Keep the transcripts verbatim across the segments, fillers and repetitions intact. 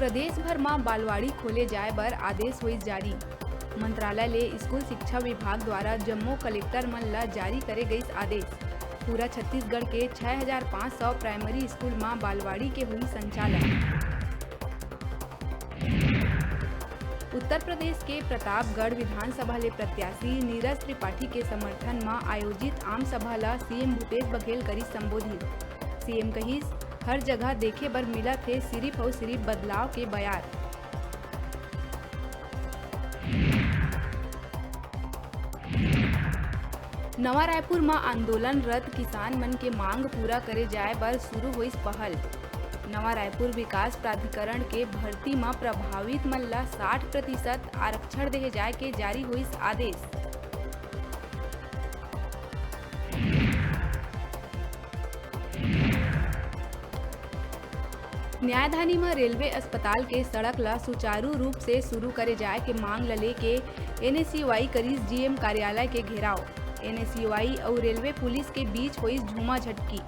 प्रदेश भर म बालवाड़ी खोले जाय बर आदेश होइस जारी। मंत्रालय ले स्कूल शिक्षा विभाग द्वारा जम्मो कलेक्टर मन ल जारी करे गइस आदेश। पूरा छत्तीसगढ़ के छह हजार पाँच सौ प्राइमरी स्कूल म बालवाड़ी के होही संचालन। उत्तर प्रदेश के प्रतापगढ़ विधानसभा ले प्रत्याशी नीरज त्रिपाठी के समर्थन म आयोजित आम सभा ल सीएम भूपेश बघेल करिस संबोधित। सीएम कहिस, हर जगह देखे बर मिलत हे सिरिफ अउ सिरिफ बदलाव के बयार। नवा रायपुर म आंदोलनरत किसान मन के मांग पूरा करे जाय बर शुरू होइस पहल। नवा रायपुर विकास प्राधिकरण के भर्ती म प्रभावित मन ल साठ प्रतिशत आरक्षण देहे जाय के जारी होइस आदेश। न्यायधानी म रेलवे अस्पताल के सड़क ल सुचारू रूप से शुरू करे जाय के मांग ल लेके एनएसयूआई करिस जीएम कार्यालय के घेराव। एनएसयूआई अउ रेलवे पुलिस के बीच होइस झूमा झटकी।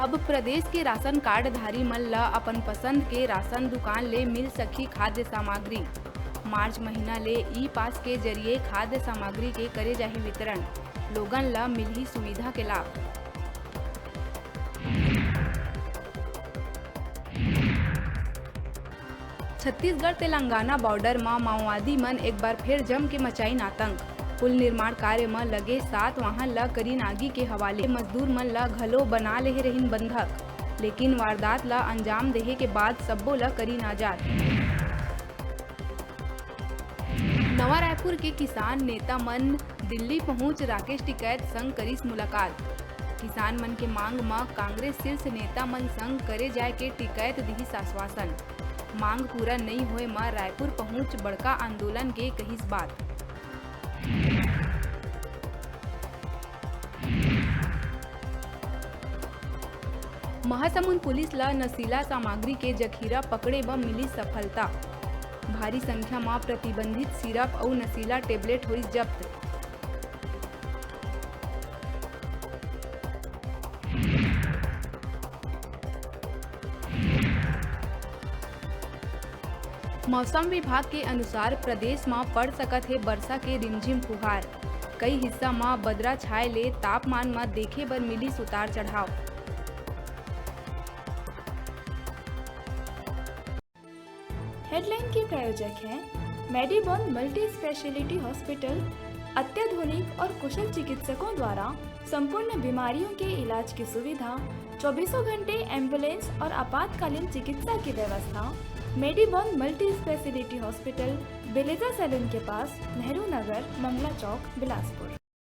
अब प्रदेश के राशन कार्डधारी मन ल अपन पसंद के राशन दुकान ले मिल सकही खाद्य सामग्री। मार्च महीना ले ई पास के जरिए खाद्य सामग्री के करे जाही वितरण। लोगन ल मिलही सुविधा के लाभ। छत्तीसगढ़ तेलंगाना बॉर्डर म माओवादी मन एक बार फेर जम के मचाइन आतंक। पुल निर्माण कार्य म लगे सात वाहन ल करीन आगी के हवाले। मजदूर मन ल घलो बना लेहे रहिन बंधक, लेकिन वारदात ल अंजाम देहे के बाद सब्बो ल करीन आजाद। नवा रायपुर के किसान नेता मन दिल्ली पहुंच राकेश टिकैत संग करिस मुलाकात। किसान मन के मांग म कांग्रेस शीर्ष नेता मन संग करे जाय के टिकैत दिहिस आश्वासन। मांग पूरा नइ होय म रायपुर पहुंच बड़का आंदोलन के कहिस बात। महासमुंद पुलिस ल नशीला सामग्री के जखीरा पकड़े म मिलिस सफलता। भारी संख्या म प्रतिबंधित सिरप अउ नशीला टेबलेट होइस जब्त। मौसम विभाग के अनुसार प्रदेश म पड़ सकत हे बरसा के रिमझिम फुहार। कई हिस्सा म बदरा छाए ले तापमान म देखे बर मिलिस उतार चढ़ाव। हेडलाइन के प्रायोजक हैं मेडीबॉन मल्टी स्पेशलिटी हॉस्पिटल। अत्याधुनिक और कुशल चिकित्सकों द्वारा संपूर्ण बीमारियों के इलाज की सुविधा, चौबीसों घंटे एम्बुलेंस और आपातकालीन चिकित्सा की व्यवस्था। मेडीबॉन मल्टी स्पेशलिटी हॉस्पिटल, बेलेजा सैलून के पास, नेहरू नगर, मंगला चौक, बिलासपुर।